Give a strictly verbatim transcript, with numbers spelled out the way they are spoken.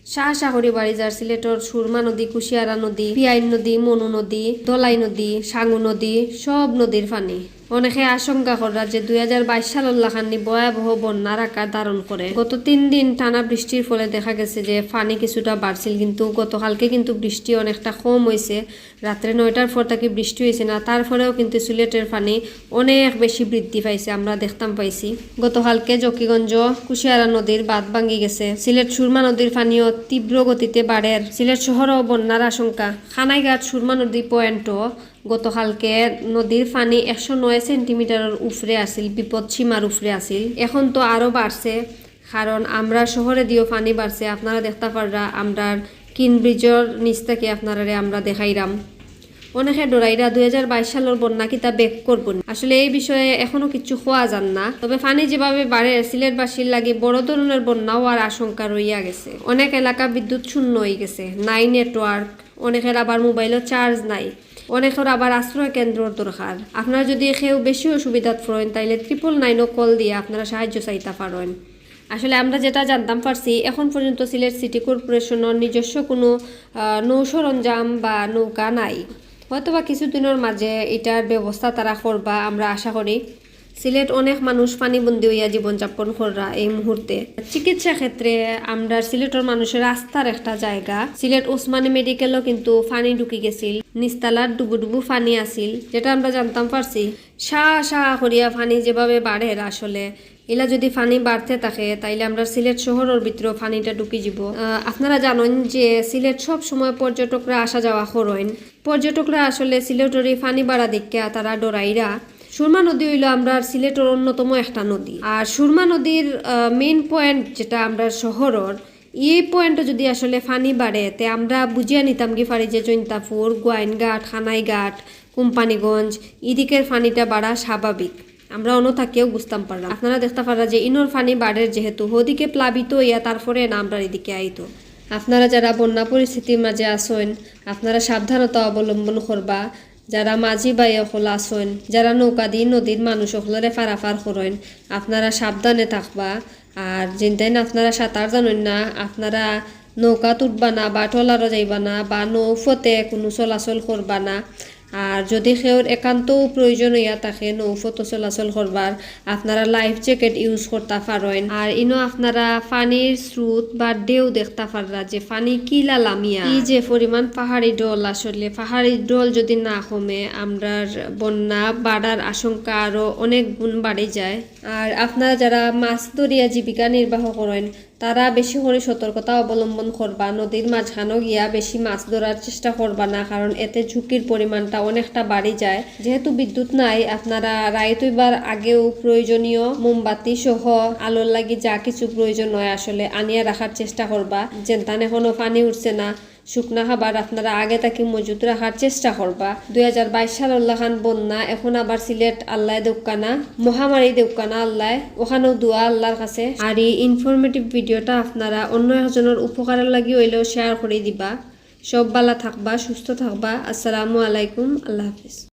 শাহ শাহ করি বাড়ি যার সিলেটর সুরমা নদী, কুশিয়ারা নদী, পিয়াইন নদী, মনু নদী, দলাই নদী, সাঙ্গু নদী, সব নদীর পানি। অনেকে আশঙ্কা কররা যে দুই হাজার বাইশ সালর লাখানি ভয়াবহ বন্যার আকার ধারণ করে। গত তিন দিন টানা বৃষ্টির ফলে দেখা গেছে যে পানি কিছুটা বাড়ছিল, কিন্তু গতকালকে কিন্তু বৃষ্টি অনেকটা কম হইছে। রাত্রে নয়টার পর থাকি বৃষ্টি হইছে না, তারপরেও কিন্তু সিলেটের পানি অনেক বেশি বৃদ্ধি পাইছে, আমরা দেখতাম পাইছি। গতকালকে জকিগঞ্জ কুশিয়ারা নদীর বাঁধ ভাঙ্গি গেছে। সিলেট সুরমা নদীর পানিও তীব্র গতিতে বাড়ের। সিলেট শহরও বন্যার আশঙ্কা। কানাইঘাট সুরমা নদী পয়েন্টও গতকালকে নদীর পানি একশো নয় সেন্টিমিটারর উপরে আছিল, বিপদ সীমার উপরে আছিল। এখন তো আরও বাড়ছে, কারণ আমরার শহরেদিও পানি বাড়ছে। আপনারা দেখতা পাররা, আমরার কিন ব্রিজর নিচ থাকি আপনারারে আমরা দেখাইরাম। অনেকে ডরাইরা দুই হাজার বাইশ সালর বন্যা কিতা back করবো নি। আসলে এই বিষয়ে এখনো কিছু কওয়া যার না, তবে পানি যেভাবে বাড়ের সিলেটবাসীর লাগি বড় ধরনের বন্যা হওয়ার আশঙ্কা রইয়া গেছে। অনেক এলাকা বিদ্যুৎ শূন্য হয়ে গেছে, নাই নেটওয়ার্ক, অনেকের আবার মোবাইলও চার্জ নাই, অনেকের আবার আশ্রয় কেন্দ্রর দরকার। আপনারা যদি কেউ বেশি অসুবিধাত পড়েন, তাইলে ট্রিপল নাইনও কল দিয়ে আপনারা সাহায্য চাইতা পারেন। আসলে আমরা যেটা জানতাম পারছি, এখন পর্যন্ত সিলেট সিটি কর্পোরেশনের নিজস্ব কোনো, আহ, নৌ সরঞ্জাম বা নৌকা নাই। হয়তোবা কিছুদিনের মাঝে এটার ব্যবস্থা তারা করবা, আমরা আশা করি। সিলেট অনেক মানুষ পানিবন্দী হইয়া জীবনযাপন কররা এই মুহূর্তে। চিকিৎসা ক্ষেত্রে আমরা সিলেটর মানুষের আস্থার একটা জায়গা। সিলেট ওসমানী মেডিকেলও কিন্তু পানি ঢুকি গেছিল, নিচতলার ডুবু ডুবু পানি আছিল, যেটা আমরা জানতাম পারছি। শাহ শাহ করিয়া পানি যেভাবে বাড়ের আসলে, ইলা যদি পানি বাড়তে থাকে, তাইলে আমরা সিলেট শহরের ভিতরেও পানিটা ঢুকি যাব। আহ, আপনারা জানেন যে সিলেট সব সময় পর্যটকরা আসা যাওয়া করেন। পর্যটকরা আসলে সিলেটর এই পানি বাড়া দেখিয়া তারা ডরাইরা। সুরমা নদী হইল আমরা সিলেটর অন্যতম একটা নদী। আর সুরমা নদীর, আহ, মেইন পয়েন্ট যেটা আমরা শহরের, এই পয়েন্টও যদি আসলে পানি বাড়ে, তে আমরা বুঝিয়া নিতাম কি পারি যে জৈন্তাপুর, গোয়াইনঘাট, কানাইঘাট, কোম্পানিগঞ্জ, এদিকের পানিটা বাড়া স্বাভাবিক। আমরা অন্য থাকিও বুঝতাম পারলাম। আপনারা দেখতা পাররা যে ইনোর পানি বাড়ের যেহেতু, ওদিকে প্লাবিত হইয়া তারপরে না আমরা এদিকে আইতো। আপনারা যারা বন্যা পরিস্থিতির মাঝে আছেন, আপনারা সাবধানতা অবলম্বন করবা। যারা মাঝি ভাই অকল আছেন, যারা নৌকা দিয়ে নদীর মানুষ অকলরে পারাপার করেন, আপনারা সাবধানে থাকবা। আর যেনতেন আপনারা সাঁতার জানেন না, আপনারা নৌকাত উঠবা না বা ট্রলারও যাইবা না বা নৌপথে কোনো চলাচল করবা না। আর যদি কেউর একান্ত প্রয়োজন হইয়া থাকে নৌপথ চলাচল করবার, আপনারা লাইফ জ্যাকেট ইউজ করতা পারেন। আর ইনো আপনারা পানির স্রোত বা ঢেউ দেখতা পাররা যে পানি কিলা লামিয়া, কি যে পরিমাণ পাহাড়ি ঢল। আসলে পাহাড়ি ঢল যদি না কমে, আমরার বন্যা বাড়ার আশঙ্কা আরো অনেক গুণ বাড়ি যায়। আর আপনারা যারা মাছ ধরিয়া জীবিকা নির্বাহ করেন, তারা বেশি করে সতর্কতা অবলম্বন করবা। নদীর মাঝখানো গিয়া বেশি মাছ ধরার চেষ্টা করবা না, কারণ এতে ঝুঁকির পরিমাণটা অনেকটা বাড়ি যায়। যেহেতু বিদ্যুৎ নাই, আপনারা রাইত হইবার আগেও প্রয়োজনীয় মোমবাতি সহ আলোর লাগি যা কিছু প্রয়োজন হয় আসলে আনিয়া রাখার চেষ্টা করবা। যেনতান এখনো পানি উঠছে না, শুকনা খাবার আপনারা আগে থাকি মজুত রাখার চেষ্টা করবা। দুই হাজার বাইশ সালর লাখান বন্যা, এখন আবার সিলেট আল্লায় দেউক্কা না, মহামারী দেউক্কা না আল্লায়, ওখানেও দোয়া আল্লাহর কাছে। আর এই ইনফরমেটিভ ভিডিওটা আপনারা অন্য একজনের উপকারের লাগি হইলেও শেয়ার করে দিবা। সব ভালা থাকবা, সুস্থ থাকবা। আসসালামু আলাইকুম, আল্লাহ হাফিজ।